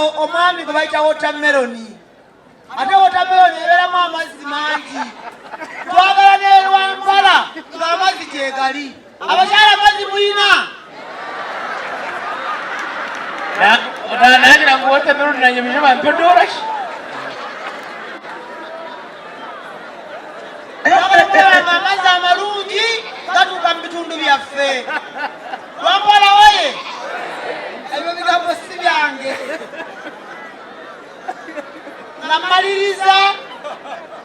omwami gwe bayita watermelon. Ate watermelon ebeeramu amazzi mangi. Twagala ne Rwampara ng'amazzi gyegali. Abakyala amazzi muyina? Nagira ngu watermelon nanye baije bampe doora shi. Twagala kulaba nga amazzi amalungi gatuuka mu bitundu byaffe. Rwampara oye! Ebyo bigambo si byange. Nga mmaliriza,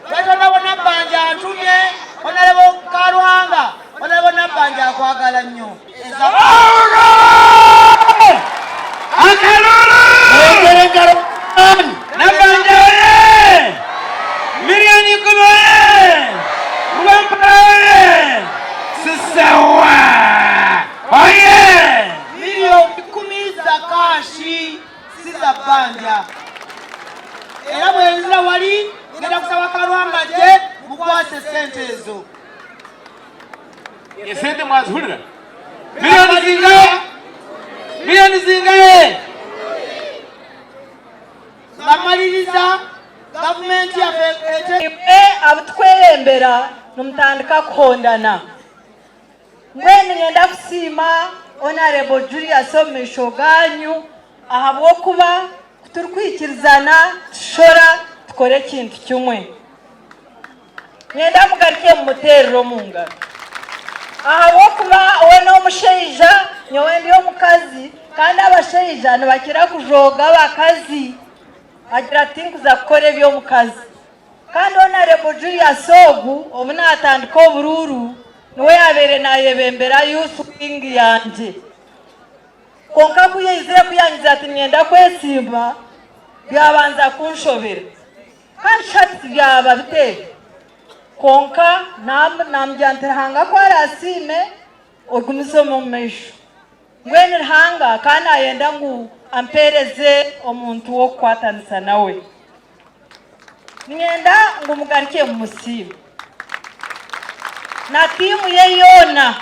Katonda Nabbanja antumye, Honorable Karuhanga, Honorable Nabbanja akwagala nnyo. Akalulu! Mwongere engalo Nabbanja oye! 10,000,000 oye! Rwampara oye! Sisewa oye! 10,000,000 za kaashi si za bbanja. Era bwenzira wali ngenda kusaba Karwanga gye mukwase sente ezo. Esente mwazihurira? Miliyoni zingahe? Miliyoni zingahe? Nga mmaliriza, gavumenti yaffe ete Imwe abu tukweyembera nimutandika kuhondana. Mbwenu niinyenda kusiima Honourable Julius omu maisho gaanyu ahabw'okuba ku turikwikirizana tushora tukora ekintu kimwe. Niinyenda mugarukye mumuteerere omu ngaro ahabw'okuba we n'omushaija nyowe ndi omukazi kandi abashaija nibakira kujooga abakazi agira ati tinkuza kukora eby'omukazi. Kandi Honourable Julius ogu obu natandika oburuuru niwe yabaire nayebembera youth wing yangye kwonka ku yaizire ku yangize ati niinyenda kwesimba byabanza kunshobera kandi shi hati byaba bita ebi kwonka namugira nti Ruhanga ku arasiime ogumizemu omu maisho. Mbwenu Ruhanga ka nayenda ngu ampereze omuntu w'okukwatanisa nawe. Niinyenda ngu mugarukye mumusiime na tiimu ye yoona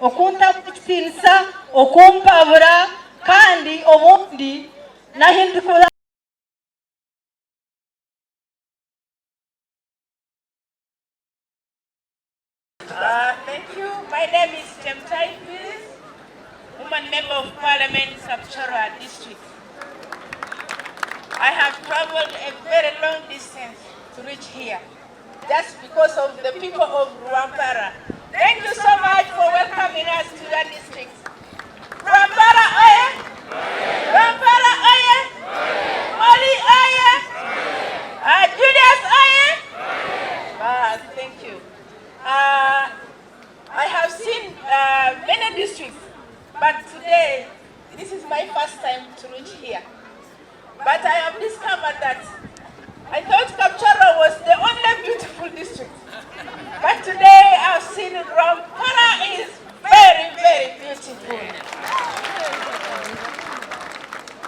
okuntamu ekitiinisa, okumpabura kandi obundi n'ahu ndikuba. Thank you. My name is Chemtai Phyllis, woman member of parliament, Kapchorwa district. I have traveled a very long distance to reach here, just because of the people of Rwampara. Thank you so much for welcoming us to your district. Rwampara oye! Rwampara oye! Molly oye! Julius oye! Thank you. I have seen many districts, but today, this is my first time to reach here. But I have discovered that I thought Kapchorwa was the only beautiful district. But today I've seen Rwampara is very, very beautiful.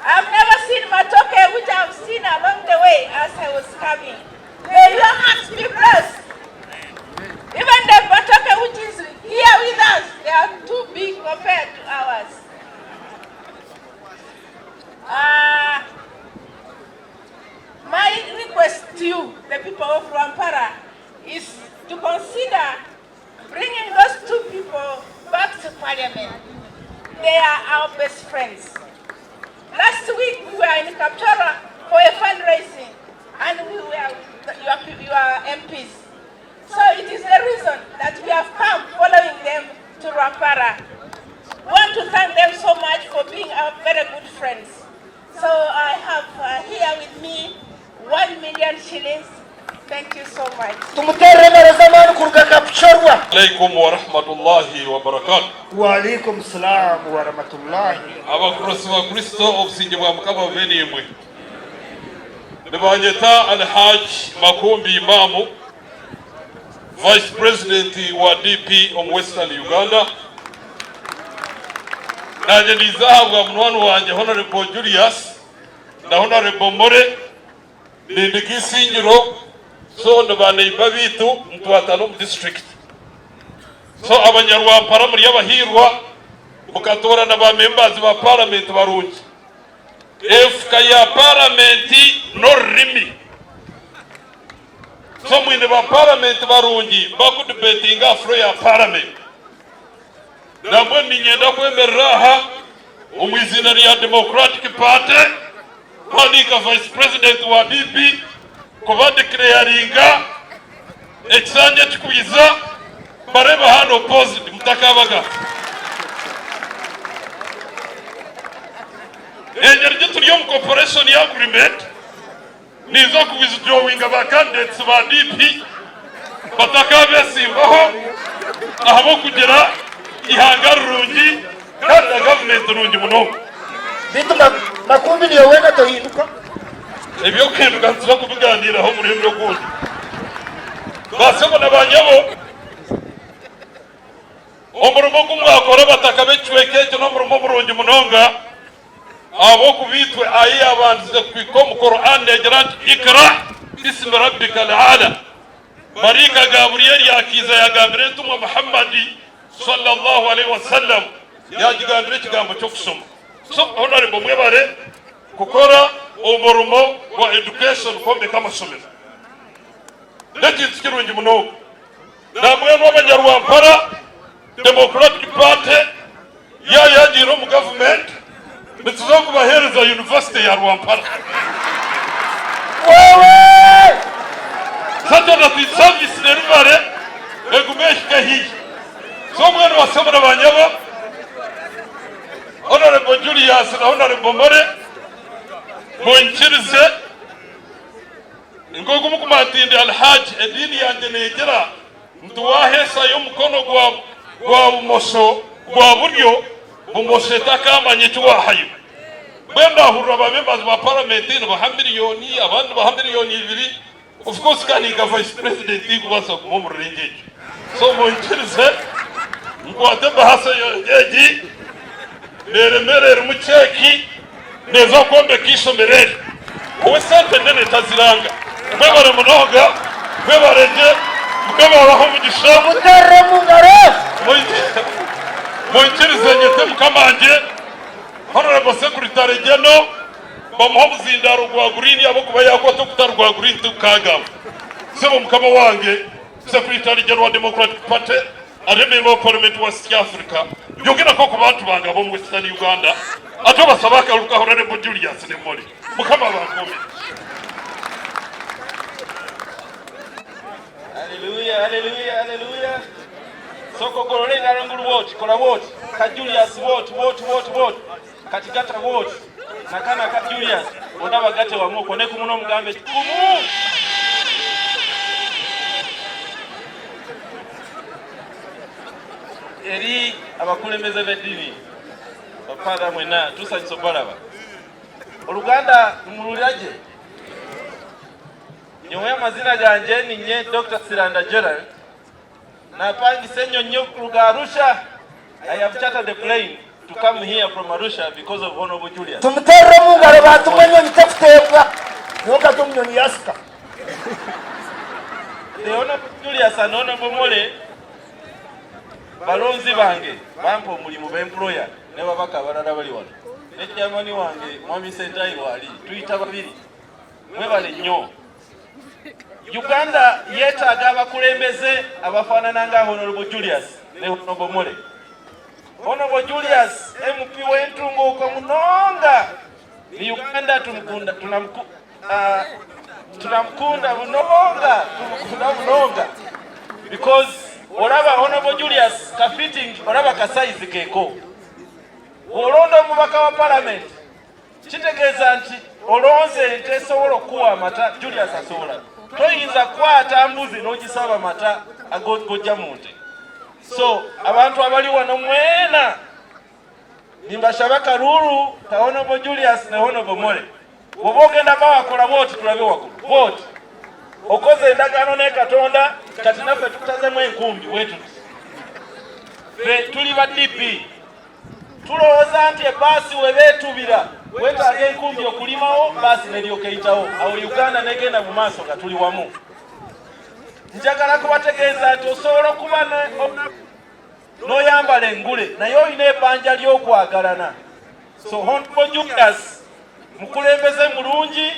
I've never seen Matoke, which I've seen along the way as I was coming. May your hearts be blessed. Even the Matoke, which is here with us, they are too big compared to ours. My request to you, the people of Rwampara, is to consider bringing those two people back to parliament. They are our best friends. Last week we were in Kapchorwa for a fundraising, and we were your MPs. So it is the reason that we have come following them to Rwampara. We want to thank them so much for being our very good friends. So I have here with me 1 million shillings. Thank you so much. Tumuteerere engaro z'amaani kuruga Kapchorwa. Alaikum wa rahmatullahi wa barakatuh. Wa alaikum salaam wa rahmatullahi. Abakuratsi ba Kristo obusingye bwa Mukama bube naimwe. Nibanyeta Alhaj Makumbi Imamu, Vice President wa DP omu Western Uganda. Nanye ninza ahabwa munywani wangye Honorable Julius na Honorable More nindiga Isingiro so ni ba neighbor baitu nitwatana omu district. So abanyarwampara muri abahiirwa mukatoorana ba members ba parliament barungi. Enfuka ya paramenti n'orurimi. So mwine ba paramenti barungi bakudibetinga aha floor ya paramenti. Nambwenu niinyenda kwemerera aha omu iziina rya Democratic Party kuhandiika Vice President wa DP kuba declaringa ekisanja ekikwiza bareebe hanu opposed mutakabaga. Engeri gyi turi omu cooperation agreement Ninza ku withdrawinga ba candidates ba DP batakabesimbaho ahabw'okugira eihanga rirungi kandi na gavumenti nungi munonga. Beitu Makumbi niiwe weena tohinduka? Eby'okuhinduka nituza kubiganiiraho omurundi ogundi. Ba sebo na ba nyabo, omurimo ogu mwakora abataka b'ekicweka eki n'omurimo murungi munonga. Ahabw'okuba itwe ahi yaabandize kuhika omu Kur'ani neegira nti, Iqra bismi rabbika al-a'la. Maraika Gaburiyeli yaakiiza yaagambira Entumwa Muhammad swalla Allahu alaihi wasallam yaagigambira ekigambo ky'okushoma. So Honourable mwebare kukora omurimo gwa education kwombeka amashomero. N'ekintu kirungi munonga. Nambwenu abanyarwampara Democratic Party Yaayagiire omu gavumenti, nituza kubaheereza yunivasite ya Rwampara. Saturday service nerivare egume ehike haihi. So mbwenu basebo na banyabo, Honourable Julius na Honourable More, munyikirize nk'oku mukumanya nti ndi Alhaji, ediini yangye neegira Nti waaheesayo omukono gwa bumosho gwa buryo, bumosho etakaamanya eki waahayo. Mbwenu naahurira ba members ba parliament nibaha miriyoni, abandi nibaha miriyoni ibiri, of course ka ninka vice president tinkubaasa kuguma omu rurengo egyo. So munyikirize nkwate ebahasa yangye egi, neeremera erimu cheeki, neeza kwombeka eishomero eri. Owe sente nene taziranga. Mwebare munonga, mwebare gye, Mukama abahe omugisha. Muterere omu ngaro. Munyikirize nyete mukama wangye Honourable Secretary General bamuhe omuzindaaro gwa green ahabw'okuba yakwata ogutari gwa green tikukagamba. Sebo mukama wange Secretary General wa Democratic Party ari Member wa Parliament wa City Africa yogerako ku bantu bange ab'omu Western Uganda ate obasabe akaruru ka Honourable Julius Nemore. Mukama abankuumire. Haleluya, haleluya, haleluya. Sooka ogolole engalo engulu bwoti, kola bwoti. Ka Julius bwoti, bwoti, bwoti, bwoti. Kati gata bwoti. Na kana aka Julius bonna bagate wamu okone ku muno omugambe kumu. Eri abakulembeze b'eddiini, bafaatha mwenna tusanyuse obalaba. Oluganda nimurulira gye? Nyowe amazina gangye ninye Dokita Siranda Gerald. Napangisa enyonyi okuruga Arusha. I have chartered a plane to come here from Arusha because of Honourable Julius. Tumuterere omu ngaro bantu mwe enyonyi tekuteebwa. Nyowe nkati omu nyonyi yasika. The Honourable Julius and Honourable Mole balonzi bange bampa omulimu bemploya ne babaka abalala bali wano ne chairman wange Mwami Sentayi waali tuyita babiri mwebale nnyo. Uganda yeetaaga abakulembeze abafaanana nga Honorable Julius ne Honorable Mole. Honorable Julius MP w'entunguuko munonga ni Uganda tumukunda, tunamku, uh, tunamukunda munonga tumukunda munonga because olaba Honorable Julius ka fitting olaba ka size keko olonda omubaka wa parliament Kitegeeza nti olonze ente esobola okukuwa amata, Julius asobola. Toyinza kukwata mbuzi n'ogisaba mata ag'ojja mu nte. So abantu abali wano mwena nimbashaba karuuru ka Honorable Julius ne Honorable Mole. Bw'oba ogenda bawakola bwoti tulabe waggulu bwoti okoze endagaano ne Katonda kati naffe tukutazemu enkumbi bwetuti ffe tuli ba DP. Tulowooza nti ebbaasi weba etubira wetaaga enkumbi okulimawo bbaasi neryoka eyitawo awo Uganda negenda mu maaso nga tuli wamu. Njagala kubategeeza nti osobola okuba n'oyambala engule naye olina ebbanja ly'okwagalana. So Honorable Julius Mukulembeze murungi,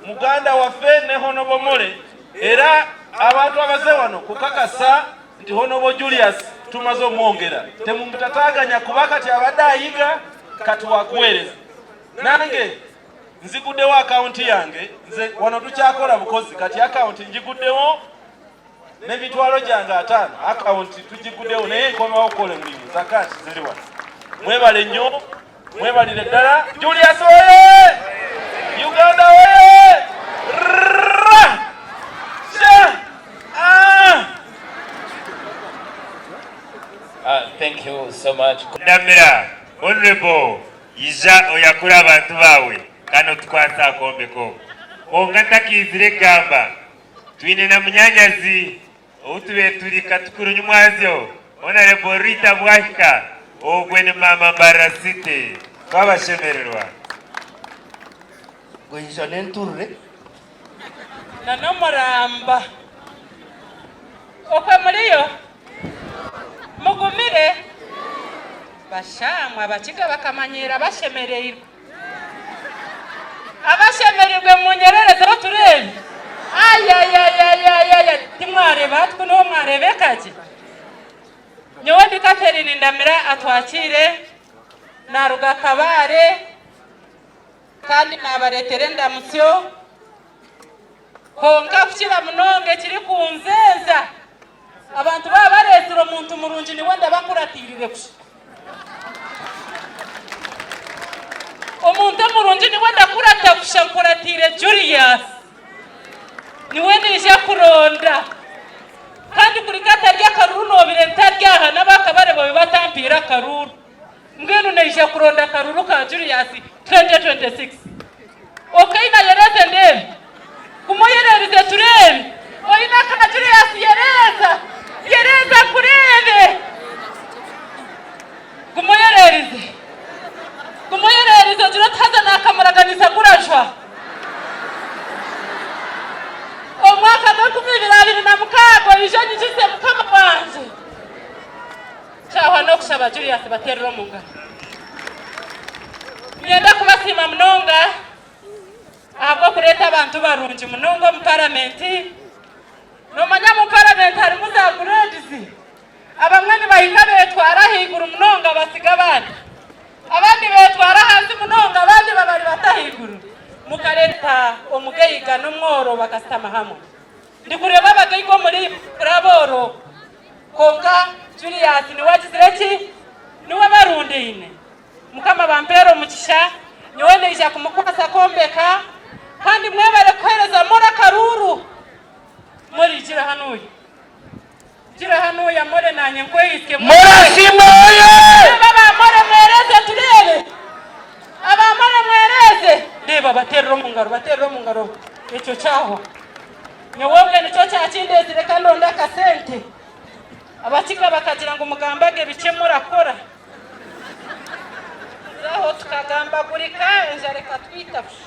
muganda waffe ne Honobo Mole era abantu abaze wano kukakasa nti Honobo Julius tumaze omwongera, temumutataganya kuba kati abadde ayiga kati wakuweereza. Nange nziguddewo akawunti yange, nze wano tukyakola bukozi, kati akawunti njiguddewo n'emitwalo gyange ataano, akawunti tugiguddewo naye nkomawo okukola omulimu, zakaati ziri wano. Mwebale nnyo, mwebalire ddala. Julius oye! Uganda oye! Ra! Sha! Ah! Thank you so much. Ndamira Honorable ija oyakure abantu baawe kandi otukwatse aha kombeko. Kwonka ntakiizire kugamba, twine na munyanyazi ou tubaire turi Katukuru nyimwazyo, Honorable Rita Bwahika, ogwe ni maama Mbarara City. Twabashemererwa. Gwaija n'enturire. Na n'omuramba. Okwe muriyo? Mugumire? Bashamwe abakiga bakamanyiira bashemereirwe. Abashemereirwe munyererezeho tureebe. Ayayayayaya timwareeba hati ku niho mwareebeka gye. Nyowe ndi Catherine Ndamira Atwakiire, naaruga Kabale. Kandi naabareetera endamutsyo. Kwonka kukira munonga ekirikunzeeza, abantu baaba bareetsire omuntu murungi niwe ndaba nkuratiirire kusha. Omuntu omurungi niwe ndakurata kusha nkuratiire Julius. Niwe naija kuronda. Kandi kuri katari akaruru noobire ntari aha n'abaakabare boobe batampiire akaruru. Mbwenu naija kuronda akaruru ka Julius 2026. Okaine ayereze ndeebe. Guma oyererize tureebe. Oine aka Julius yereza. Yereza nkureebe. Guma oyererize. Guma oyererize ogire oti haza nakamuraganisa gurajwa. Omwaka gw'enkumi ibiri 26 oije onyijutsye mukama wangye. Kyahwa n'okushaba Julius bateerere omu ngaro. Niinyenda kubasiima munonga ahabw'okureeta abantu barungi munonga omu paramenti. Noomanya omu paramenti harimu za grades. Abamwe nibahika beetwara ahaiguru munonga batsiga abandi. Abandi beetwara ahansi munonga abandi babaribata ahaiguru. Mukareeta omugaiga n'omworo bakashutama hamwe. Ndikureeba abagaiga omuri abooro. Kwonka Julius niwe agizire ki? Niwe abarundaine. Mukama abampeere omugisha, nyowe naija kumukwasa kwombeka, kandi mwebare kuheereza More akaruuru. More ijira hanuya. Ijira hanuya More nanye nkweitsye. More asiimwe oye! Reeba aba More mwereze tureebe. Aba More mwereze. Reeba baterere omu ngaro, baterere omu ngaro. Ekyo kyahwa. Nyowe obwe nikyo kyakindeetsire ka ndonde akasente. Abakiga bakagira ngu mugambage bikye murakora. Aho tukagambagurika enjara ekatwita busha.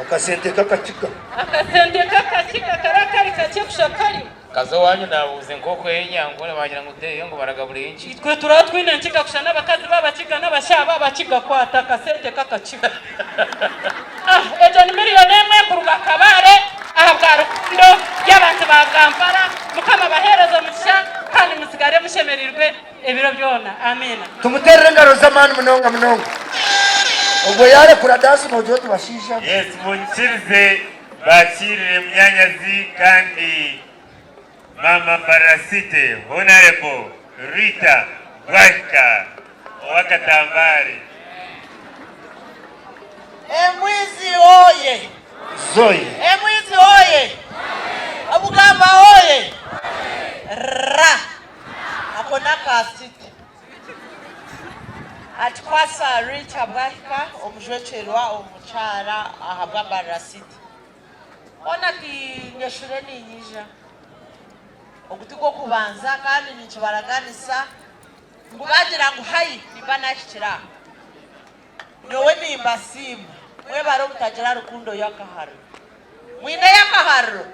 Akasente k'akakiga. Akasente k'akakiga kara kari kakye kusha kariho. Kaza owanyu nabuuza enkoko y'enyankore bagira ngu teeyo ngu baragabura enki. Itwe turaba twine enkiga kusha n'abakazi b'abakiga n'abashaija b'abakiga kwata akasente k'akakiga. Ah egyo ni miriyoni emwe kuruga Kabale ahabwa rukundo y'abantu ba Kampala. Mukama abaheereze omugisha kandi mutsigare mushemereirwe ebiro byona. Amiina. Tumuteerere engaro z'amaani munonga munonga. Obwo yaarekura dansi noogira oti bashaija mwe. Yes munyikirize bakiirire munyanyazi kandi Maama Mbarara City Honarebo Rita Bwahika ow'akatambare. Emwizi oye! Zoe. Emwizi oye! Obugamba oye! Ra! Ako n'aka City. Atukwasa Rita Bwahika omujwekyerwa omukyara ahabwa Mbarara City. Hoona ati nyeshure niinyija. Ogu tigwo kubanza kandi ninkibaraganisa ngu baagira ngu hai nimba naahikire aha. Nyowe nimbasiima mwebare obutagira rukundo y'akahariro. Mwine ey'akahariro?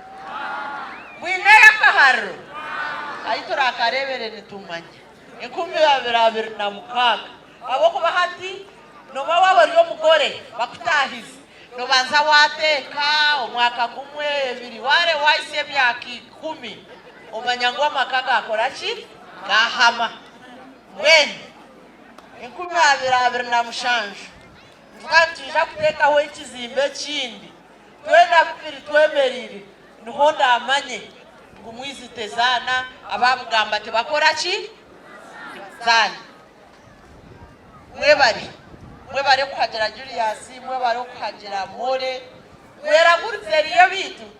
Mwine ey'akahariro? Ahi turaakareebere nitumanya. 2026 ahabw'okuba hati nooba waaba ori omugore. bakutore bakutahize nobanza wateeka omwaka gumwe ebiri wareeba wahitsya emyaka ikumi omanya ngu amaka gakora ki gahama mbwenu 2027 Tukaba nitwija kuteekaho ekizimbe ekindi, twena bubiri twemereire, niho ndaamanye ngu mwizite zaana, abaabugamba tibakora ki? Tibazaana. Mwebare. Mwebare kuhagira Julius, mwebare okuhagira Mole. Mweragurize eriyo beitu?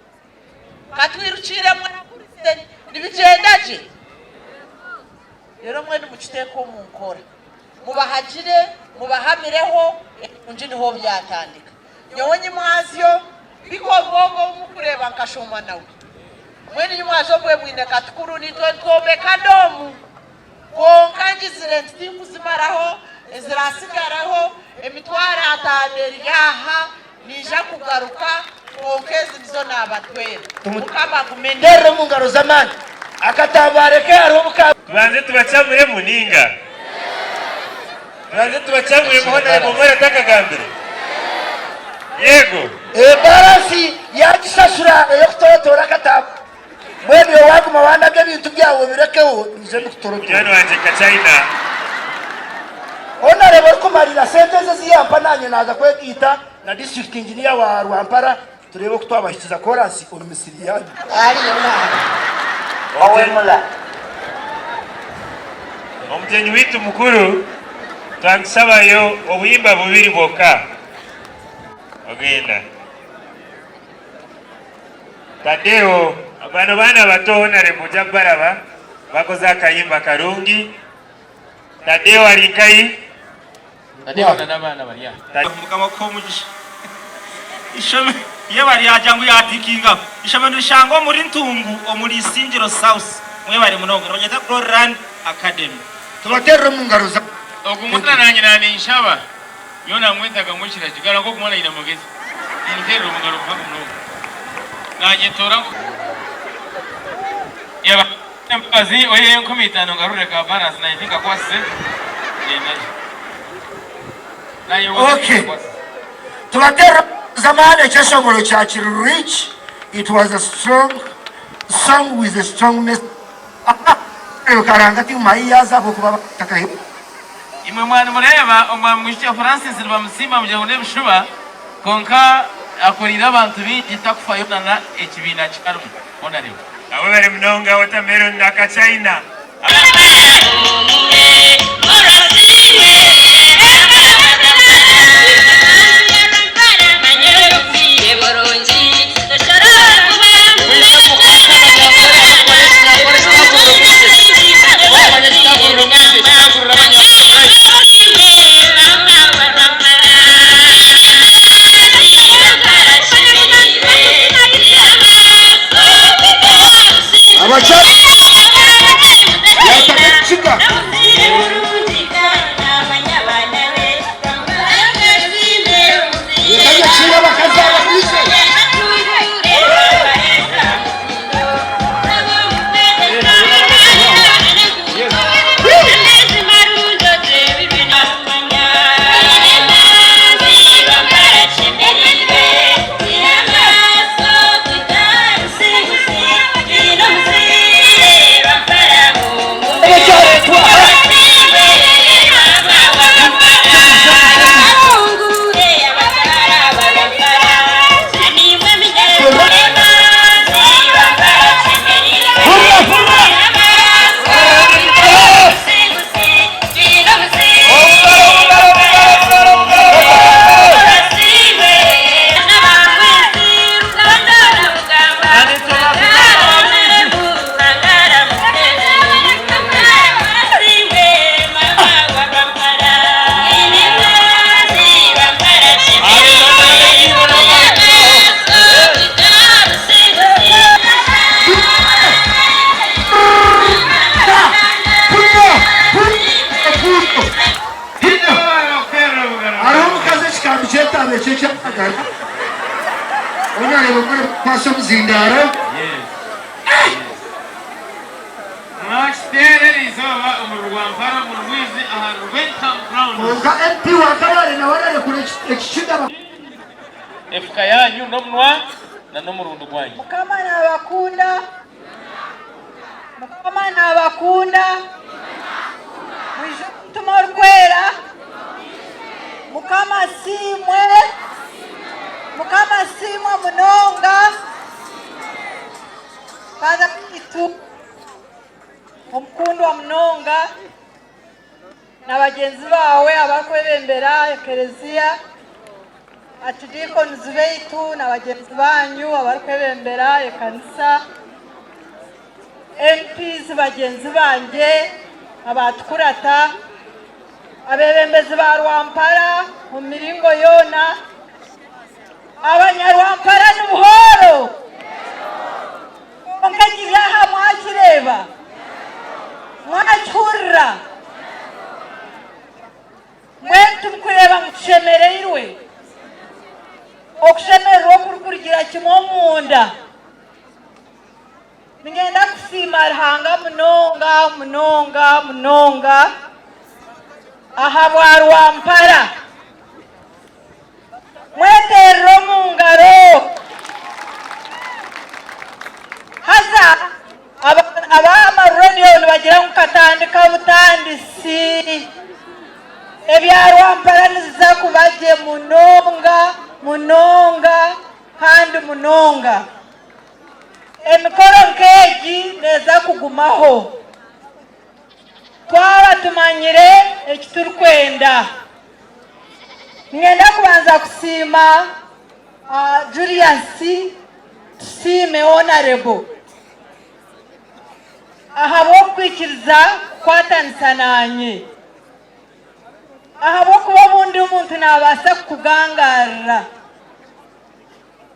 Katwirukiire mweragurize, nibigyenda gye? Reero mbwenu mukiteeke omu nkora. Mubahagire, mubahamireho, ebirungi niho byatandika. Nyowe nyimwazyo, bika obwongo obu mukureeba nkashoma nawe. Mbwenu nyimwazyo obwe bwine katukuru nitwe nitwombeka doomu. Kwonka ngizire nti tinkuzimaraho, ezirasigaraho emitwaro ataano eri aha, niija kugaruka, kwonka ezi nizo naabatwera. Mukama agume naimwe. Terera omu ngaro z'amaani akatambaare ke hariho obu ka. Tubanze tubacamuremu ninga? Tubanze tubacamuremu Honourable Omwera atakagambire? Yego. Ebaransi yaagishashura ey'okutorotoora akatambaare. Mbwenu iwe waaguma waanaga ebintu byawe obirekeho nyije ndikutorotoora. Munywani wangye Kachaina. Honourable orikumariira sente ezi ezi yampa naanye naaza kwegaita na district engineer wa Rwampara tureebe oku twabahikiza koransi omu misiri yaanyu. Omugyenyi waitu mukuru twamushabayo obuhimba bubiri bwonka. Ogenda. Tadeo, bano baana bato Honarebo oja kubaraba bakoze akayimba karungi. Tadeo ari nkahi? Tadeo na n'abaana bari aha. Mukama akuhe omugisha. Ishomero yebare yagira ngu yatikingaho. Ishomero nirishangwa omuri Ntungu omuri Isingiro South. Mwebare munonga. Nibaryeta Gloryland Academy. Tubaterere omu ngaro za. Ogu mwana nanye naninshaba nyowe namwetaga ngu ekiragiro gara nkoku mwana aine amagezi mumuterere omungaro mpango munonga nanye ntoora ngu yaba Embabazi oiheyo 5000 ngarure ka balance nanye tinkakwasize nyendayo nanye Okay. Tubaterere z'amaani ekyeshongoro kya Kiri Rich it was a strong song with a strong message. Karanga ti mayiyaza ahabw'okuba batakahe. Imwe mwanimureeba Omwami Mwijukye Francis nibamusiima mugira ngu n'ebishuba kwonka akoreire abantu baingi takufayo nana ekibiina kyarimu. Honourable. Webare munonga watermelon na ka china. Abakyara yataga ekikiga. Yataga abakazi abakwize. Hariho omukazi ekikambi ky'etaaba ekyo eky'amagara, onu areeba oku arikukwasa omuzindaaro. Mwakiteera eriizooba omuri Rwampara omu Rwizi aha Rwentham Grounds. Kwonka MP wa Kabale nawe ararekura. Ekikigaba. Efuka yaanyu n'omunwa na n'omurundi gwanyu. Mukama nabakunda. Mukama nabakunda. Mwije omutima orikwera. Mukama asiimwe. Mukama asiimwe munonga. Father waitu omukundwa munonga. Na bagyenzi baawe abarikwebembera ekereziya, Archdeacons baitu na bagyenzi baanyu abarikwebembera ekanisa, MPs bagyenzi bangye abaatukurata, abeebembezi ba Rwampara omu miringo yoona, Abanyarwampara ni buhooro! Kwonka ekiri aha mwakireeba? Mwakihurira? Mbwenu timukureeba ngu tushemereirwe? Okushemererwa okurikurugira kimwe omunda. Niinyenda kusiima Ruhanga munonga munonga munonga ahabwa Rwampara. Mweterere omu ngaro. Haza ab'aha maruremyo nibagira ngu katandika butandisi. Ebya Rwampara niziza kuba gye munonga munonga kandi munonga. Emikoro nk'egi neeza kugumaho twaba tumanyire eki turikwenda. Niinyenda kubanza kusiima Julius Tusiime Honarebo ahabw'okwikiriza kukwatanisa naanye ahabw'okuba obundi omuntu naabaasa kukugangaarira.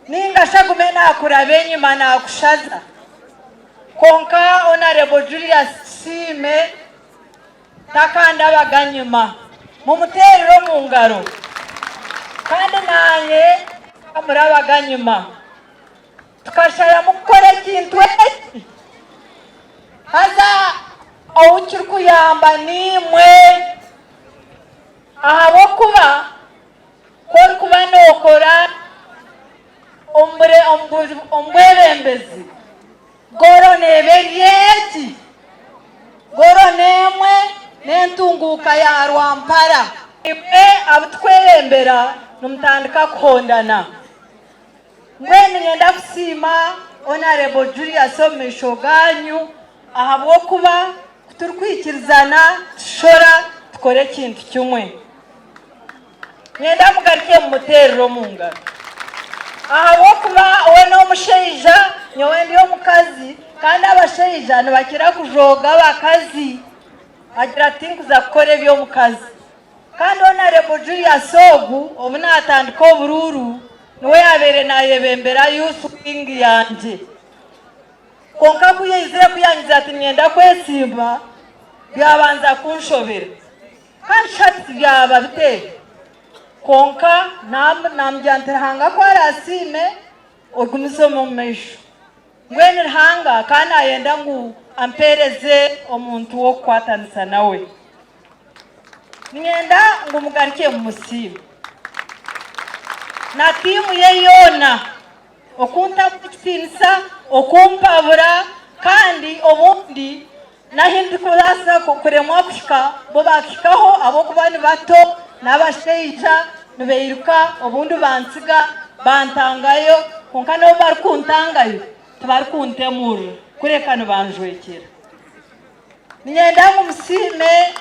Ninga shi agume naakuraba enyima naakushaza. Kwonka Honourable Julius Tusiime takandabaga nyima. Mumuteerere omu ngaro. Kandi naanye nkamurabaga nyima. Tukasharamu kukora ekintu eki. Haza ou kirikuyamba niimwe. Ahabw'okuba. Ku orikuba nookora omu bwebembezi, gooro neeba eri egi. Gooro n'emwe n'entunguuka ya Rwampara. Imwe abu tukwebembera nimutandika kuhondana. Mbwenu niinyenda kusiima Honourable Julius omu maisho gaanyu ahabw'okuba ku turikwikirizana tushora tukora ekintu kimwe. Nyenda mugarukye mumuteerere omu ngaro ahabw'okuba we n'omushaija nyowe ndi omukazi kandi abashaija nibakira kujooga abakazi. Agira ati tinkuza kukora eby'omukazi. Kandi Honourable Julius ogu obu naatandika oburuuru niwe yaabaire naayebembera youth wing yangye. Kwonka ku yaizire ku yaangize ati niinyenda kwesimba byabanza kunshobera. Kandi shi hati byaba bite? Kwonka naamugira nti, Ruhanga ku araasiime, ogumizemu omu maisho. Mbwenu Ruhanga ka naayenda ngu ampeereze omuntu w'okukwatanisa nawe. Niinyenda ngu mugarukye mumusiime na tiimu ye yoona. Okuntamu ekitiinisa, okumpabura, kandi obundi n'ahu ndikubaasa kuremwa kuhika bo baakihikaho ahabw'okuba ni bato, n'abashaija nibairuka obundi bantsiga bantangayo kwonka n'obu barikuntangayo tibarikuntemurira kureka nibanjwekyera. Niinyenda ngu musiime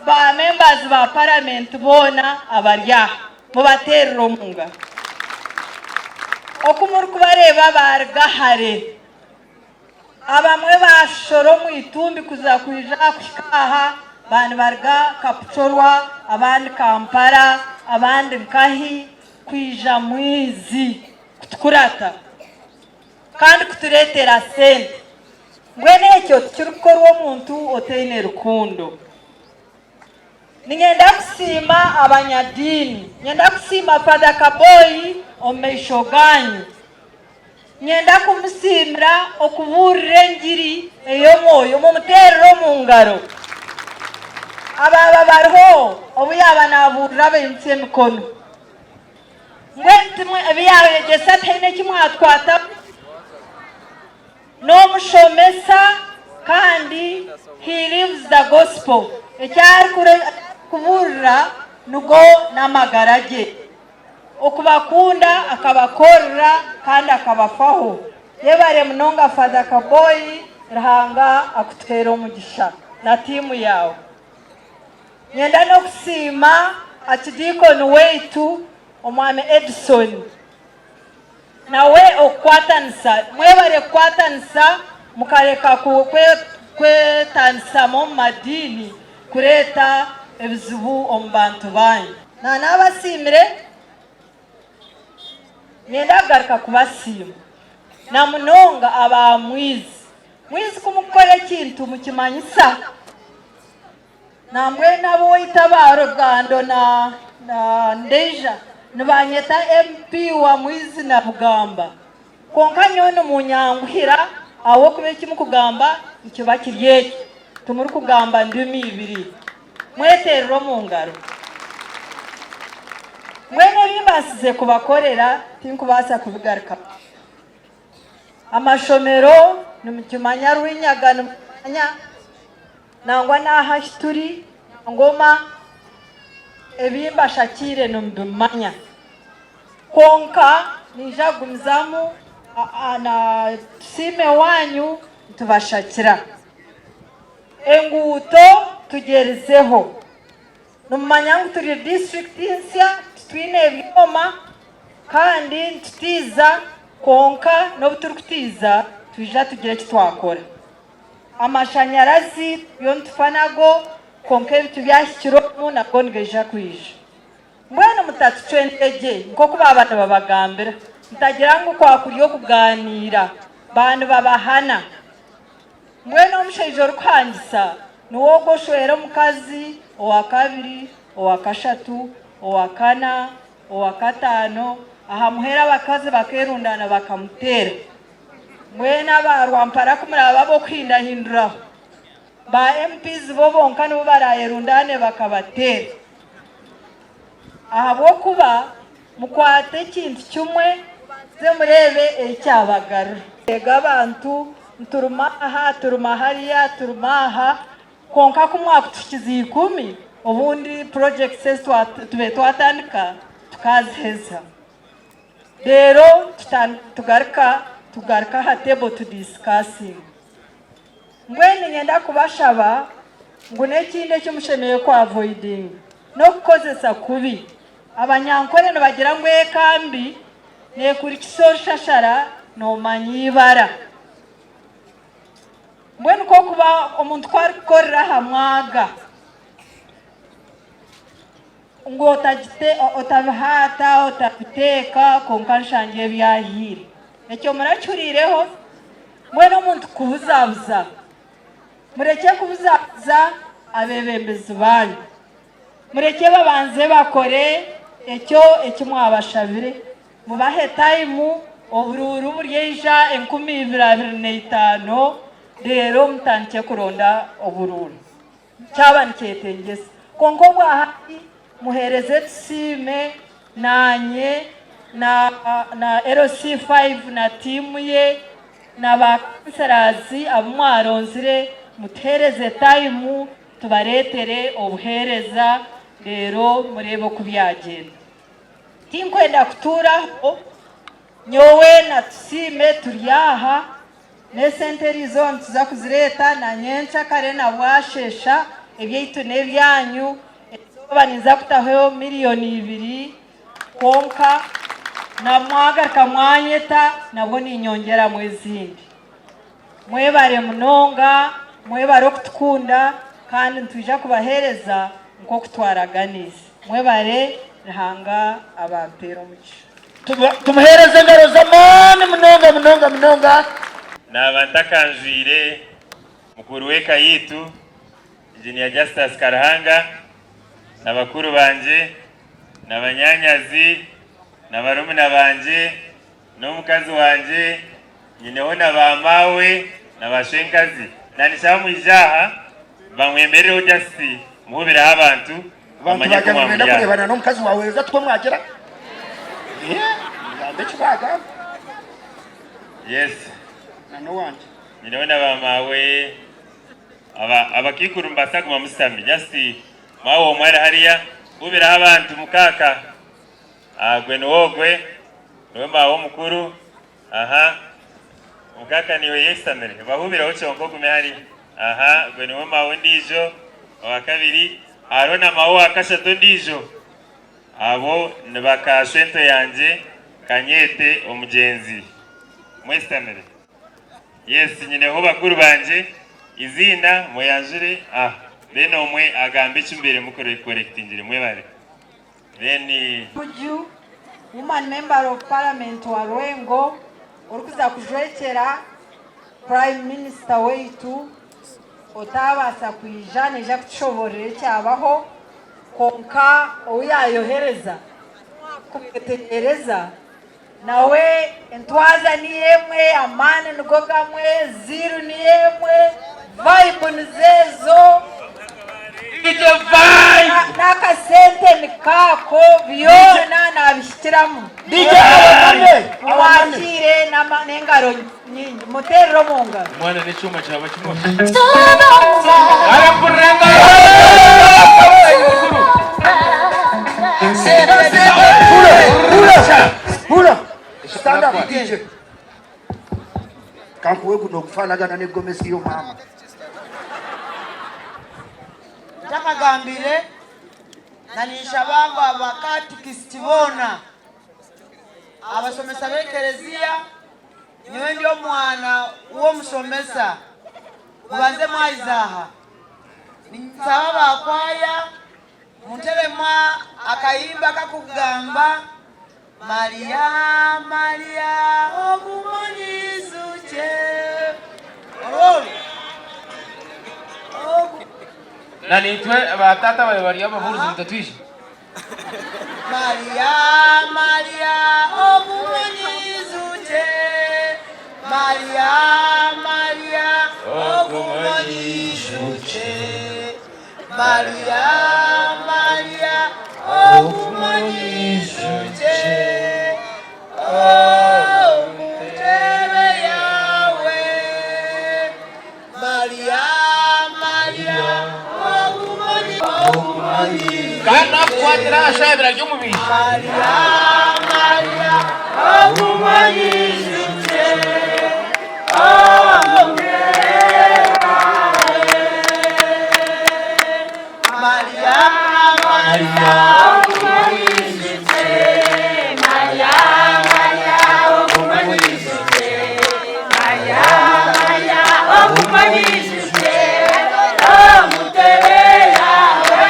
ba members ba paramenti boona abari aha, mubateerere omu ngaro. Oku murikubareeba baaruga hare, abamwe baashora omu itumbi kuza kwija kuhika aha, abandi nibaruga Kapchorwa, abandi Kampala, abandi nkahi kwija Mwizi kutukurata kandi kutureetera sente. Mbwenu ekyo tikirikukorwa omuntu otaine rukundo. Niinyenda kusiima abanyadiini. Niinyenda kusiima Father Kaboyi omu maisho gaanyu. Niinyenda kumusiimira okubuurira engiri ey'omwoyo. Mumuteerere omu ngaro. Abaaba bariho obu yaaba naabuurira baimutsya emikono. Mbwenu timwe ebi yaayegyesa tihaine eki mwatwatamu. N'omushomesa kandi he lives the gospel. Eki arikubuurira nigo n'amagara gye. Okubakunda akabakorera kandi akabafaho. Yebare munonga Father Kaboyi, Ruhanga akutuheere omugisha na tiimu yaawe. Nyenda n'okusiima Archdeacon waitu Omwami Edson nawe okukwatanisa. Mwebare kukwatanisa mukareka kwetanisamu omu madiini kureeta ebizibu omu bantu baanyu. Naabasiimire, nyenda kugaruka kubasiima na munonga aba Mwizi. Mwizi ku mukukora ekintu mukimanyisa. Nambwenu ab'owaitu aba Rugando na Ndeija nibanyeta MP wa Mwizi na Bugamba. Kwonka nyowe nimunyanguhira ahabw'okuba eki mukugamba nikiba kiri ekyo, timurikugamba ndimi ibiri. Mweteerere omu ngaro. Mbwenu ebi mbaasize kubakorera tinkubaasa kubigarukamu. Amashomero nimukimanya Rwinyaga nimukimanya nangwa n'aha ahi turi Ngoma ebi mbashakiire nimubimanya. Kwonka niija kugumizamu na Tusiime waanyu nitubashakira. Enguuto tugyerizeho. Nimumanya ngu turi disiturikiti nsya, titwine byoma kandi nitutiiza kwonka n'obu turikutiiza twija tugire eki twakora. Amashanyarazi turiyo nitufa nago kwonka ebi tibyahikire omu nago nigaija kwija. Mbwenu mutatucwa entegye nk'oku baaba nibabagambira, mutagira ngu kwakuri okugaaniira, baaba nibabahana. Mbwenu omushaija orikuhangisa niwe ogwo oshwera omukazi owa kabiri, owa kashatu, owa kana, owa kataano, aha muheru abakazi bakeerundaana bakamuteera. Mbwenu aba Rwampara ku muraabe ab'okuhindahinduraho, ba MPs bo bonka nibo baraayerundaane bakabateera. Ahabw'okuba mukwate ekintu kimwe mubanze mureebe ekyabagarura. Ego abantu nituruma aha, turuma hariya, turuma aha, kwonka ku mwakutuhikiza ikumi, obundi projects ezi tubaire twatandika tukaaziheza. Reero tugaruka tugaruka aha table tu discussinga. Mbwenu niinyenda kubashaba ngu n'ekindi eki mushemereire ku avoidinga n'okukozesa kubi. Abanyankore nibagira ngu eka mbi neekurikisa orushashara noomanya eibara. Mbwenu kw'okuba omuntu ku arikukorera aha mwaga ngu otabihaata, otabiteeka kwonka nshangye ebyahiire. Ekyo murakihuriireho? Mbwenu omuntu kubuzabuza, murekye kubuzabuza abeebembezi baanyu. Murekye babanze bakore ekyo eki mwabashabire, mubahe tayimu, oburuuru buryaija 2025, reero mutandikye kuronda oburuuru kyaba nikyetengyesa. Kwonka obwahati muheereze Tusiime naanye na na LC5 na tiimu ye na ba councillors abu mwaronzire mutuheereze tayimu tubareetere obuheereza reero mureebe oku byagyenda. Tinkwenda kutuuraho, nyowe na Tusiime turi aha, n'esente eriizooba nituza kuzireeta na nyenkyakare na bwasheesha, ebyaitu n'ebyanyu, erizooba ninza kutaho miriyoni ibiri kwonka na mwagaruka mwanyeta nabwo niinyongyeramu ezindi. Mwebare munonga, mwebare okutukunda kandi nitwija kubaheereza nk'oku twaraganiise. Mwebare, Ruhanga abampeere omugisha. Tumuheereze engaro z'amaani munonga munonga munonga. Naaba ntakanjwire mukuru w'eka yaitu Engineer Justus Karuhanga na bakuru bangye na banyaanyazi na barumuna bangye N'omukazi wangye, nyineho na ba maawe na ba shenkazi. Nandishaho mwije aha bamwemerereho just muhubireho abantu Abantu bamanye ku bagira ngu mwamuri nibenda aha. kureebana n'omukazi waawe eza tikwo mwagira? Ngambe eki baagamba. Yes. Na n'owangye. Nyineho na ba maawe aba abakaikuru nimubaasa kuguma mushutami just maawe omwe ari hariya kubiraho abantu mukaaka ah gwe niwe ogwe niwe maawe omukuru aha mukaaka niiwe yeshutamire bahubireho kyonka ogume hariya aha gwe niwe maawe ondiijo owakabiri hariho na maawe owakashatu ondiijo Abo ni bakaashwento yangye, kanyeete omugyenzi. Mwesitamire. Yes, nyineho bakuru bangye, eiziina mweyanjure, ah, then omwe agambe eki mubaire mukorekitingire. Mwebare. Then. Buju, Woman Member of Parliament wa Lwengo orikuza kujwekyera Prime Minister waitu otaabaasa kwija naija kutushoboororera ekyabaho. Kwonka ou yaayohereza kumwetegyereza, nawe entwaza niyo emwe, amaani nigo gamwe, ziiru niyo emwe, vayibu nizo ezo, n'akasente nikaako, byona naabihikiramu. Mumwakiire n'engaro nyingi, mumuteerere omu ngaro. Omwana n'ekyoma kyaba kimwe. Stand up, DJ. Kankuwe guno ogufaanagana n'eggomesi yo maama. Ntakagambire na ninshaba ngu abakatikisiti boona, abashomesa b'ekereziya, nyowe ndi omwana w'omushomesa, mubanze mwaiza aha. Ninsaba ba kwaya munteremu akayimba akakugamba Maria, Maria ogumanyiizukye. Orwo orwo. Na naitwe ba taata babe bari ababuurizi ngu tatwija. Maria, Maria ogumanyiizukye. Maria, Maria ogumanyiizukye. Maria, Maria ogumanyiizukye. Omu ntebe yaawe. Maria, Maria, ogumanyi, ogumanyi. Kandi nakukwatira aha shaabira ry'omubiri. Maria, Maria, ogumanyijukye, Maria, Maria, ogumanyijukye, Maria, Maria, ogumanyijukye, Maria, Maria, ogumanyijukye, omutere yawe.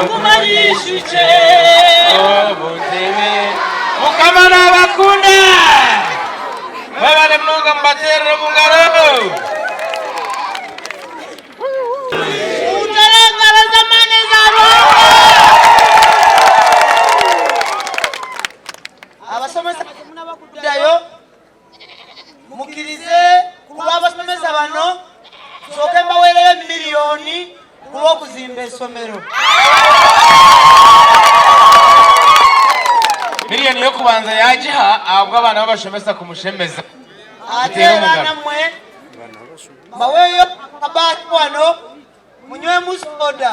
Ogumanyijukye, Mukama nabakunda! Mwebale munonga mubateerere omu ngaro. Mutere engaro z'amaani eza Ruhanga. Abashomesa abakudayo mukirize kulw'abashomesa bano nsooke mbaweereyo emiliyoni kulw'okuzimba esomero. Miliyoni y'okubanza yaagiha ahabw'abaana b'abashomesa kumushemeza. Ate Muteere omu era ngaro. namwe mbaweeyo akabaati wano munywemu soda.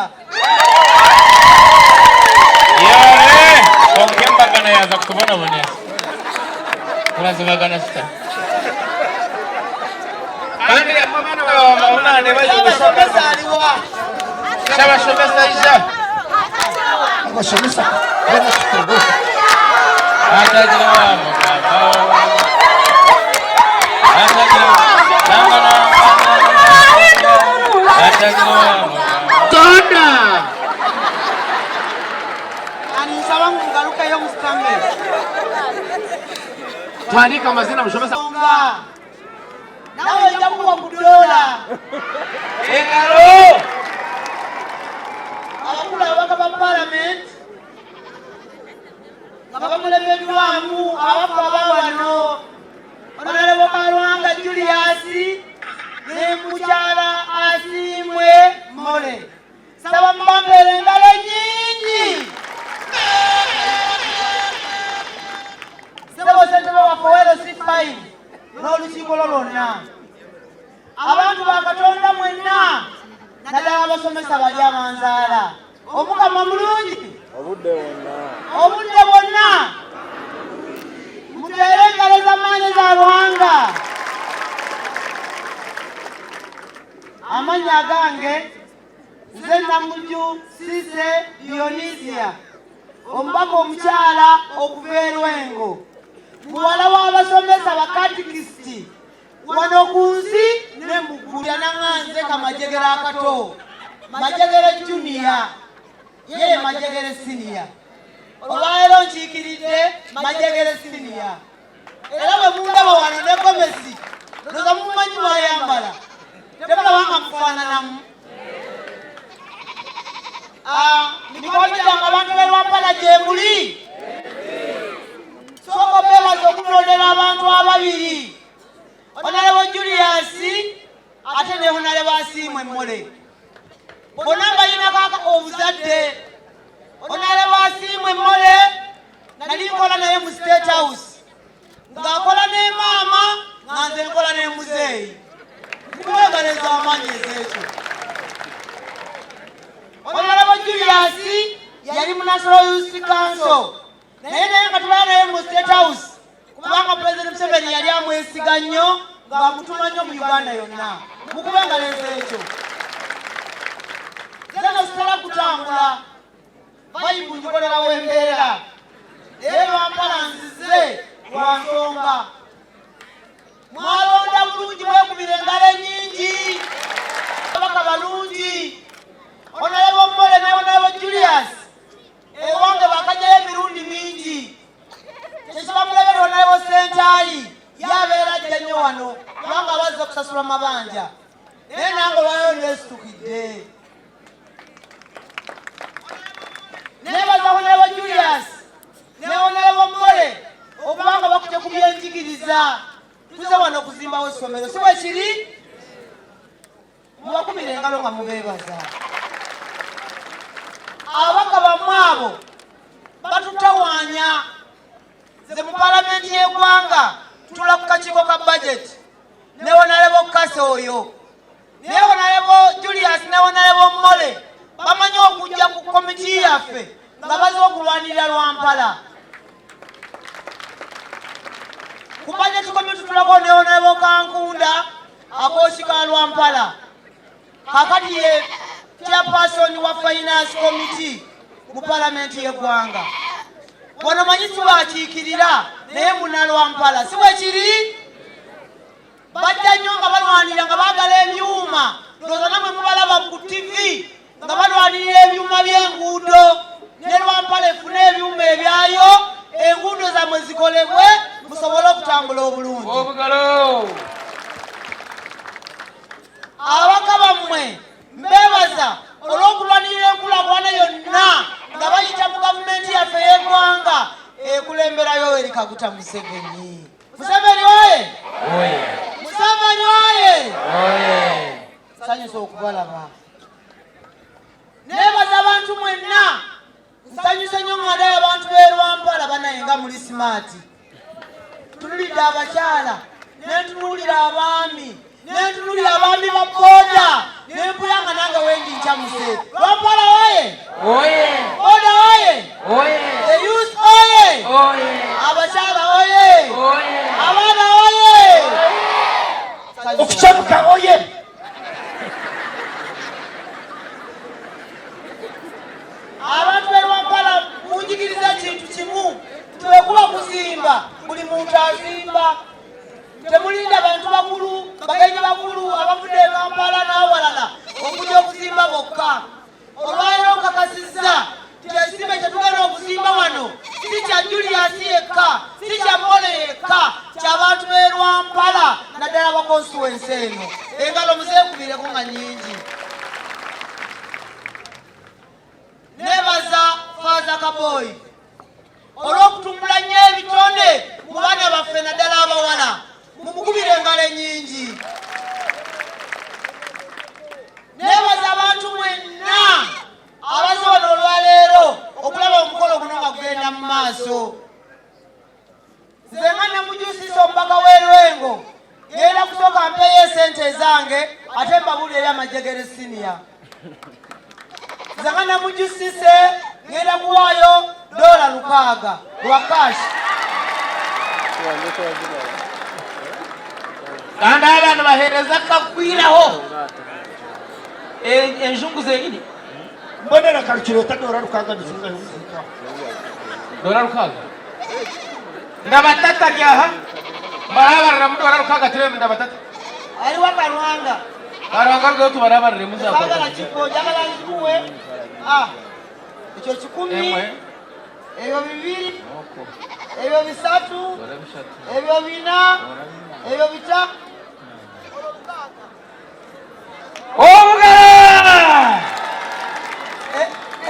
Yore! Kwonka embagana yaaza kutubonabonesa. Turazibagana tuta? Kandi abaana baba bari Abashomesa aliwa? Abashomesa ija. Abashomesa. Atagira wa mugamba. Atagira wa nanga nanga. Atagira wa mugamba. Order! Ninsaba ngu mugarukeyo musitame. Tuhandiike amazina mushomesa. Nawe nja kuwa ku doola. Engaro! Abakulu ababaka ba palamenti nga bakulembeddwamu abafu aba wano Honorable Kalwanga Julius ne mukyala Asiimwe Mole. Saba mubampeere engalo ennyingi. Ssebo ssentebe waffe owa LC5 n'olukiiko lwo lwonna. Abantu ba Katonda mwenna naddala abasomesa bali abanzaala. Omukama mulungi obudde bwonna. Obudde bwonna. Muteere engalo z'amaanyi za Ruhanga. Amannya agange nze Namujju Cissy Dionisia, omubaka omukyala okuva e Lwengo, muwala w'abasomesa bakatikisiti wano ku nsi ne mu ggulu. Yananga nze Kamajegere akato, Majegere Junior, ye ye Majegere Senior. Olwaleero nkiikiridde Majegere Senior. Era bwe mundaba wano ne gomesi, ndowooza mumumanyi bw'ayambala, temulaba nga mufaananamu? Mikwano gyange abantu b'e Lwampala gye muli? Sooka obeebaza okutondera abantu ababiri, Honorable Julius ate ne Honorable Asiimwe Mmole. Bonna mbayinako obuzadde. Honorable Asiimwe Mmole nali nkola naye mu State House ng'akola ne maama nga nze nkola ne muzeeyi. Nkubeebaleza amaanyi ez'ekyo. Honorable Julius yali mu National Youth Council naye naye nga tubeera naye mu State House kubanga Pulezidenti Museveni yali amwesiga nnyo ng'amutuma nnyo mu Uganda yonna. Mukube engalo ez'ekyo. Nze no sitera kutambula, vayibu ngikolera w'embeera naye Lwampala nzize lwa nsonga. Mwalonda bulungi, mwekubira engalo ennyingi. Ababaka balungi, Honorable Mmole ne Honorable Julius ewange bakajjayo emirundi mingi. Kyekiba mulebe Honorable Ssentaayi ye abeera ajja nnyo wano kubanga abazze okusasula mabanja, naye nange olwaleero neesitukidde. Neebaza Honorable Julius ne Honorable Mmole okubanga bakute ku byenjigiriza. Tuze wano okuzimbawo essomero, si bwe kiri? Mubakubire engalo nga mubeebaza. Ababaka bammwe abo batutawaanya. Nze mu palamenti y'eggwanga ntula ku kakiiko ka bajeti ne Honorable Kase oyo ne Honorable Julius ne Honorable Mmole bamanyi okujja ku komiti yaffe nga baze okulwanirira Lwampala. Ku bajeti komiti tutulako ne Honorable Kankunda akoosi ka Lwampala. Kakati ye chairperson wa finance committee mu palamenti y'eggwanga. Wano manyi si bw'akiikirira naye munalwampala, si bwe kiri? Bajja nnyo nga balwanira nga baagala ebyuma, ndowooza namwe mubalaba ku TV nga balwanirira ebyuma by'enguudo. Ne Lwampala efune ebyuma ebyayo, enguudo zammwe zikolebwe musobole okutambula obulungi. Obugalo! Ababaka bammwe mbeebaza olw'okulwanirira enkulaakulana yonna nga bayita mu gavumenti yaffe ey'eggwanga ekulembera Yoweri Kaguta Museveni. Museveni oye! Museveni oye! Nsanyuse okubalaba. Neebaza abantu mwenna. Nsanyuse nnyo nga ndaba abantu b'e Lwampala banaye nga muli simaati. Ntunulidde abakyala, ne ntunuulira abaami, ne ntunuulira abaami ba boda, ne mpulira nga nange wendi ncamuse. Lwampala oye! Oye! Boda oye! Oye! The youth oye! Oye! Abakyala oye! Oye! Abaana oye! Okucamuka oye! Abantu b'e Lwampala munjigiriza ekintu kimu nti bwe kuba kuzimba buli muntu azimba, temulinda bantu bakulu, bagenyi bakulu abavudde e Kampala n'awalala. eno. Engalo muzeekubireko nga nnyingi. Nebaza Faaza Kaboyi olw'okutumbula nnyo ebitone mu baana baffe naddala abawala. Mumukubire engalo ennyingi. Nebaza abantu mwenna abazze wano olwaleero okulaba omukolo guno nga gugenda mu maaso. Nze nga Namujusisa omubaka w'e Lwengo ngenda kusooka mpeeyo esente ezange ate mbabuulire eri Amajegere Senior. Nze nga Namujusise ngenda kuwaayo doola lukaaga lwa cash. Kandi abantu baheereza akakwiraho enjungu zenyini. Mbonera karukireta doola lukaaga nizingahe omuziikaho? Doola lukaaga? Ndabatata ryaha mbarabariramu doola lukaaga turebe ndabatata. Hariho akaruhanga. Karuhanga rugeho tubarabariremu za Saagala kibbo njagala nkikuwe. Ah, ekyo kikumi. Emwe. Ebyo bibiri. Ebyo bisatu. Ebyo bina. Ebyo bita. Obugara!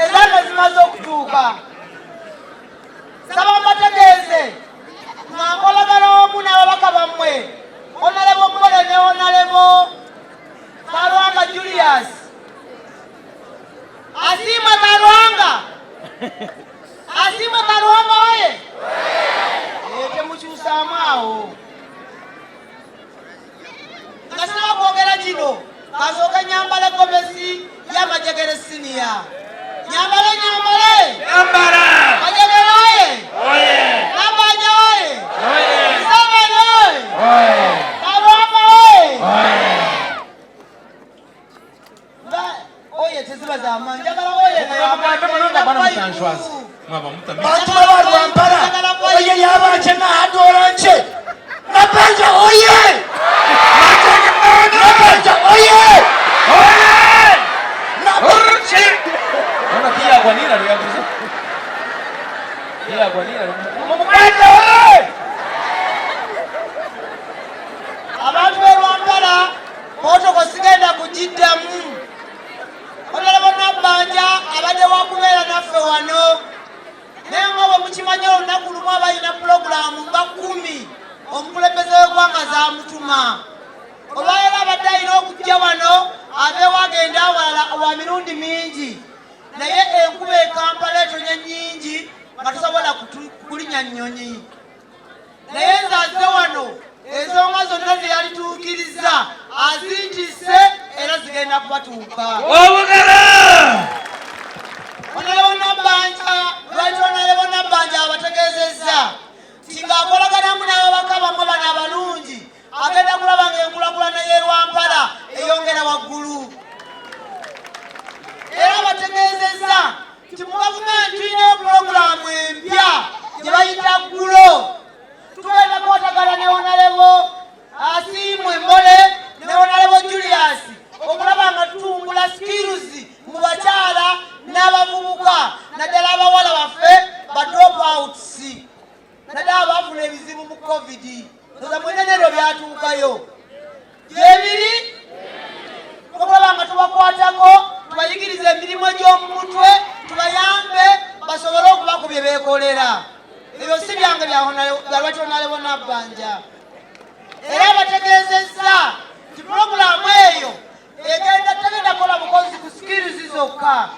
Ezange zimaze okutuuka. Nsaba mbategeeze nga nkolagana wamu n'ababaka bammwe Honalebo Mole ne Honalebo Kalwanga Julius. Asiimwe Kalwanga! Asiimwe Kalwanga oye! Eh, temukyusaamu awo. Nga sinaba kwogera kino, kansooke nyambale gomesi y'Amajegere siniya. Nyambale, nyambale! Nyambala! Majegere oye! Oye! Nabanja oye! Oye! Museveni oye! Oye! Kalwanga oye! Oye! Nga oye teziba za maanyi, njagala oye nga ya Mugambe munonga bana mutanshwaza. Mwaba mutamire. Bantu b'abarwampara oye yabankye nahadora nkye Nabanja oye Nabanja oye Oye! Ona tiyagwa niraro yaguze. Tiyagwa niraro. Mumukande oye Abantu b'e Rwampara Protocol sigenda kugiddamu. Honorable Nabbanja abadde wakubeera naffe wano naye nga bwe mukimanyi olunaku lumu aba alina pulogulaamu nga kkumi omukulembeze w'eggwanga z'amutuma. Olwaleero abadde alina okujja wano aveewo agende awalala wa mirundi mingi naye enkuba e Kampala etonye nnyingi nga tosobola kulinya nnyonyi. Naye nze azze wano ensonga zonna ze yalituukirizza azintisse era zigenda kubatuuka. Obugala! Honorable Nabbanja, Right Honorable Nabbanja abategeezezza nti ng'akolaganamu n'ababaka bammwe bano abalungi agenda kulaba ng'enkulakulana y'e Rwampara eyongera waggulu. Era abategeezezza nti mu gavumenti tulinayo pulogulaamu empya gye bayita ggulo. Tugenda kukwatagana ne Honalebo Asiimwe Mole ne Honalebo Julius okulaba nga tutumbula skills mu bakyala n'abavubuka naddala abawala baffe ba drop outs naddala abaafuna ebizibu mu covid. Ndoza mwena neryo byatuukayo gyebiri okulaba nga tubakwatako tubayigirize emirimu egy'omu mutwe tubayambe basobole okuba ku bye beekolera. Ebyo si byange bya Lwatonalebo Nabbanja. Era abategeezezza nti pulogulaamu eyo egenda tegenda kukola bukozi ku skills zokka,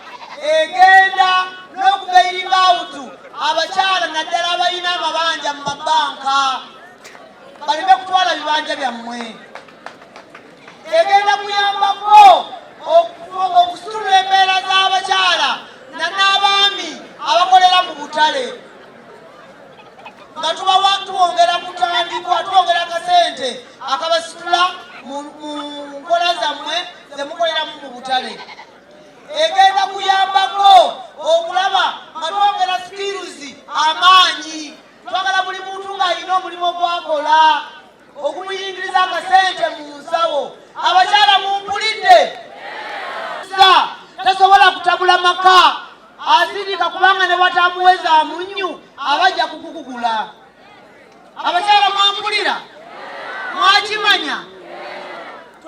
egenda n'okubairinga awutu abakyala naddala abalina amabanja mu mabanka baleme kutwala bibanja byammwe. Egenda kuyambako okusitula embeera z'abakyala na n'abaami abakolera mu butale nga tubawa tubongera kutandikwa tubongera akasente akabasitula mu nkola zammwe ze mukoleramu mu butale. Egenda kuyambako okulaba nga twongera skills amaanyi. Twagala buli muntu ng'alina omulimu gw'akola ogumuyingiriza akasente mu nsawo. Abakyala mumpulidde? Tasobola kutabula maka, asindika kubanga ne bw'atamuweza munnyu aba ajja kugukugula. Abakyala mwampulira? Mwakimanya?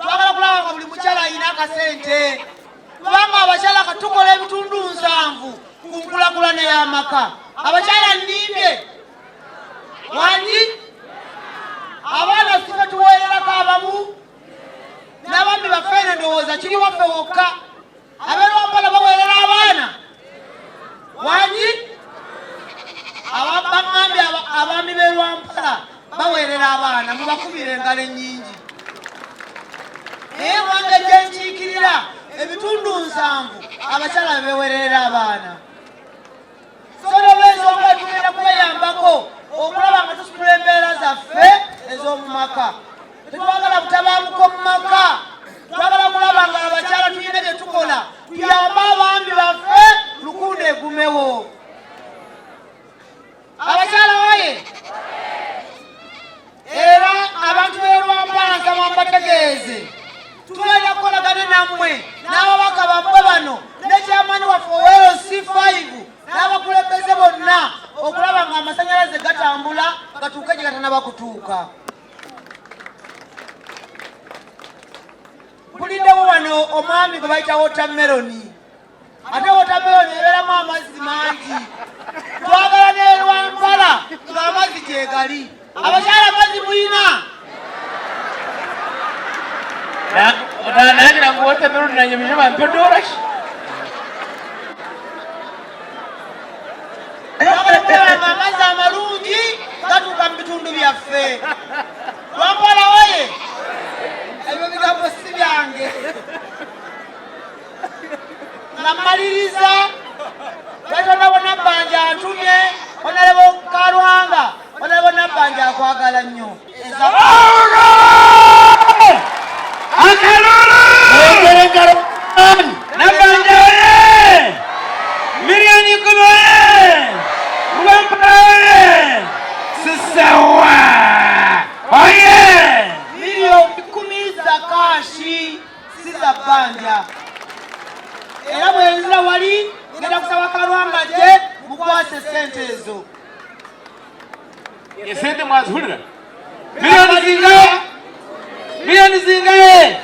Twagala kulaba nga buli mukyala alina akasente, kubanga abakyala katukola ebitundu 70 ku nkulakulana y'amaka. Abakyala nnimbye wangi, abaana sife tuweererako abamu n'abambi baffe, eno ndowooza kiri waffe wokka. Aberwampala baweerera abaana wangi, baŋŋambye abaami b'e Lwampala baweerera abaana, mubakubire engalo ennyingi. Naye wange gye nkiikirira ebitundu 70 abakyala be beewererera abaana. So n'olwensonga tugenda kubayambako okulaba nga tusitula embeera zaffe ez'omu maka. Tetwagala butabanguko mu maka, twagala kulaba nga abakyala tulina bye tukola tuyambe abaami baffe, lukundo egumewo. Abakyala waye era abantu b'e Lwampala nsaba mbategeeze tugenda kukolagana nammwe n'ababaka bammwe bano ne chairman waffe owa LC5 n'abakulembeze bonna okulaba nga amasanyalaze gatambula gatuuke gye gatanaba kutuuka. Mpuliddewo wano omwami gwe bayita watermelon, ate watermelon ebeeramu amazzi mangi. Twagala ne Lwampala ng'amazzi gyegali. Abakyala amazzi muyina? Nagira ngu watermelon nanye bije bampedora ki? Twagala kulaba nga amazzi amalungi gatuuka mu bitundu byaffe. Lwampala oye! Ebyo bigambo si byange. Nga mmaliriza, Katonda Nabbanja antumye, Honorable Karuhanga, Honorable Nabbanja akwagala nnyo. Nabbanja oye! Milioni 10 oye! Lwampala oye! Sisewa oye! Milioni 10 za kashi si za bbanja. Era bwe nzira wali ngenda kusaba Karuhanga gye mukwase ssente ezo. Esente mwazihurira? Milioni zingahe? Milioni zingahe?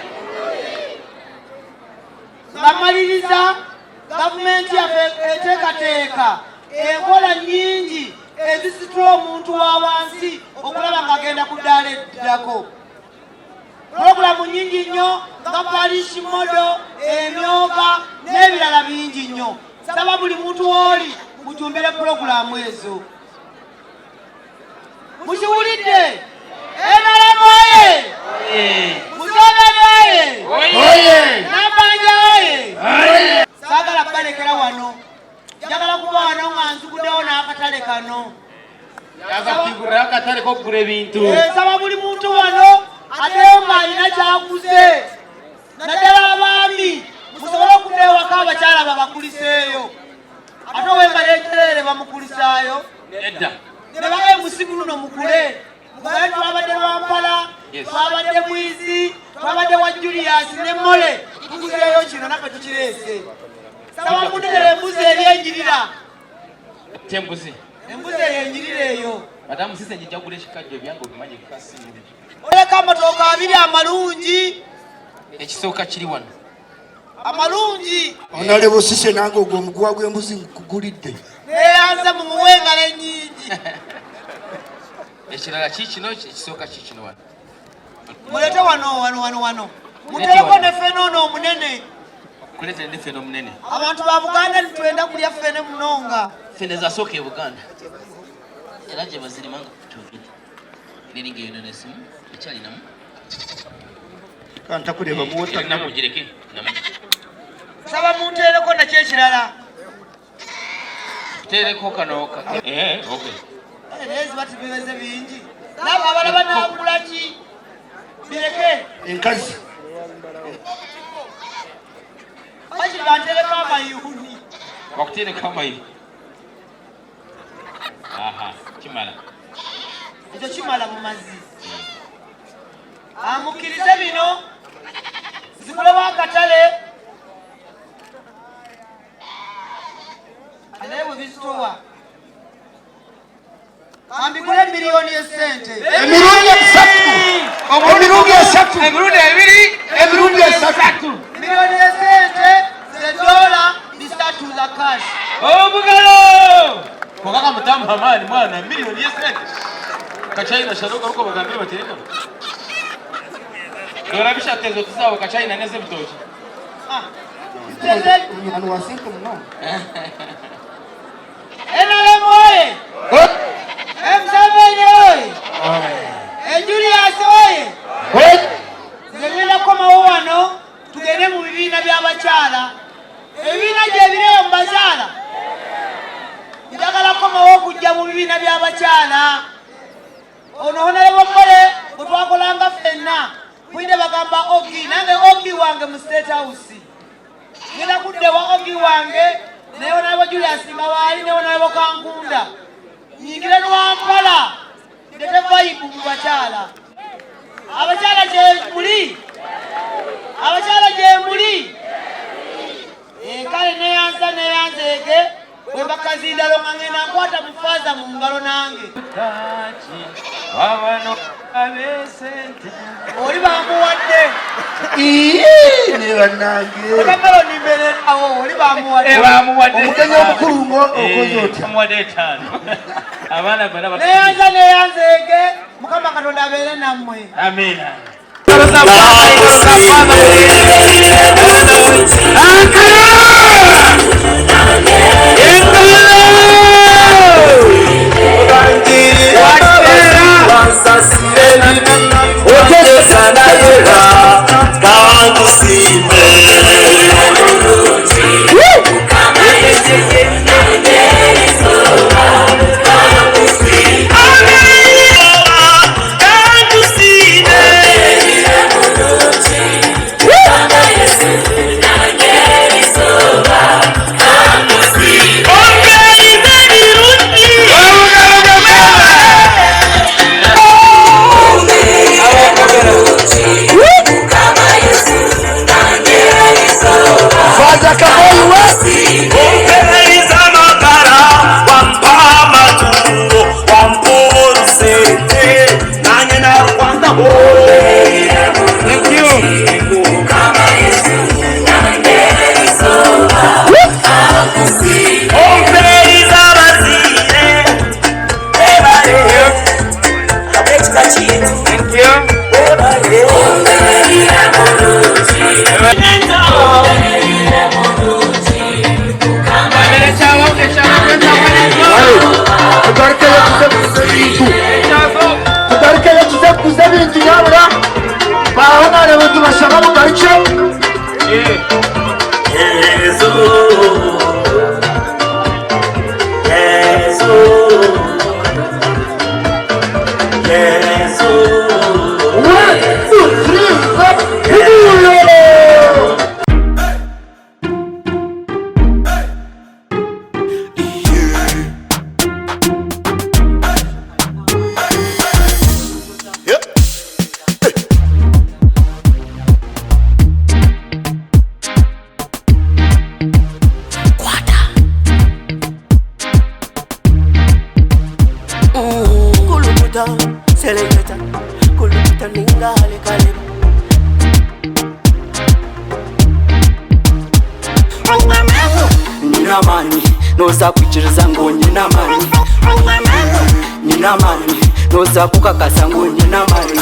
Bamaliriza gavumenti yaffe eteekateeka enkola nnyingi ezisitula omuntu wa wansi okulaba ng'agenda ku ddaala eddako. Pulogulaamu nnyingi nnyo nga parish model, emyoga n'ebirala bingi nnyo. Nsaba buli muntu w'oli mujumbire pulogulaamu ezo. Mukiwulidde? NRM oye! Museveni oye! Nabbanja oye! Saagala kubalekera wano, njagala kuba wano nga nziguddewo n'akatale kano. Yaza kwigurira akatale k'okugura ebintu. Nsaba buli muntu wano ateeyo ng'alina ky'aguze, naddala abaami musobole okudda ewaka abakyala babakuliseeyo. Ate ow'engalo enjereere bamukulisaayo? Nedda. Ne bagaye musigu luno mukule. Mugaye twabadde Lwampala, twabadde Mwizi, twabadde wa Julius ne Mole, tuguzeeyo kino naffe tukireese. Saba munderere embuzi eri enjirira. Embuzi. Embuzi eyo enjirira eyo. Madamu sise njija kugula ekikajjo ebyange obimanyi bikasi. Oleka amatooke 2 amalungi. Ekisooka kiri wano. Amalungi. Honorable Sise nange ogwo omuguwa gw'embuzi nkugulidde. Neeyanze mumuwe engalo ennyingi. Ekirala kiikino, ekisooka kiikino wano. Muleete wano wano wano wano. Muteereko ne ffene ono omunene. Kuleetera ne ffene omunene. Abantu ba Buganda nitwenda kulya ffene munonga. Ffene zasooka e Buganda. Era gye bazirima nga tugende. Neringa eyo n'essimu ekyalinamu. Kantakureba muwota. Namu gireke. Namu. Saba munteereko nakyo ekirala. Teereko kano ka. Okay. Naye ziba tibibeze bingi. Nabo abalaba nagula ki? Bireke. Enkazi. Bakiri banteereko amayuuni. Bakuteereko amayuuni. Aha, kimala. Ekyo kimala mu mazzi. Amukkirize bino zigulewo akatale naye bwe bizitowa kambigule miliyoni esente emirundi esatu, emirundi esatu, emirundi ebiri, Emirundi esatu. Miliyoni y'esente z'edola bisatu za cash. Omugaro! Kwonka kamutamuha amaani mwana, miliyoni y'esente. Kachina shara ogaruke obagambire bateere engaro. Dora bishatu ezo tizaawe kachina n'ez'ebitookye. Omunywani wa sente munonga. NRM oye! Museveni oye! Julius oye! Nze ngenda kukomawo wano tugende mu bibiina by'abakyala. Ebibiina gyebiri eyo mu bakyala. Njagala kukomawo okujja mu bibiina by'abakyala. Ono Honorable Mole bwe twakolanga ffenna Kwine bagamba Ogi nange Ogi wange mu State House. Ngenda kudda ewa Ogi wange naye Honorable Julius nga waali ne Honorable Kankunda. Nyingire Lwampala ndete vibe mu bakyala. Abakyala gye muli, abakyala gye muli. Eh, kale neyanza neyanzeege bwe bakazindalo nga ngenda nkwata mu faaza mu ngalo nange. Oli bamuwadde. Ii, ne bannange. Watermelon mbeererawo oli bamuwadde. Eh, bamuwadde. Omugenyi omukulu ngo okoze Eh, otya? bamuwadde etaano. Abaana bonna Neyanza neyanzeege Mukama Katonda abeere nammwe. Amiina. Faza Kaboyi we. Tugarukeyo tuze kuguza ebintu. Tugarukeyo tuze kuguza ebintu nyabura. Baho nareba tubashaba mugarukye. One, two, three, four. Hulu! Kulukuta, seleketa, kulukuta ningale kale. Nina amani, noza kwikiriza ngu nyina amani. Nina amani, noza kukakasa ngu nyina amani.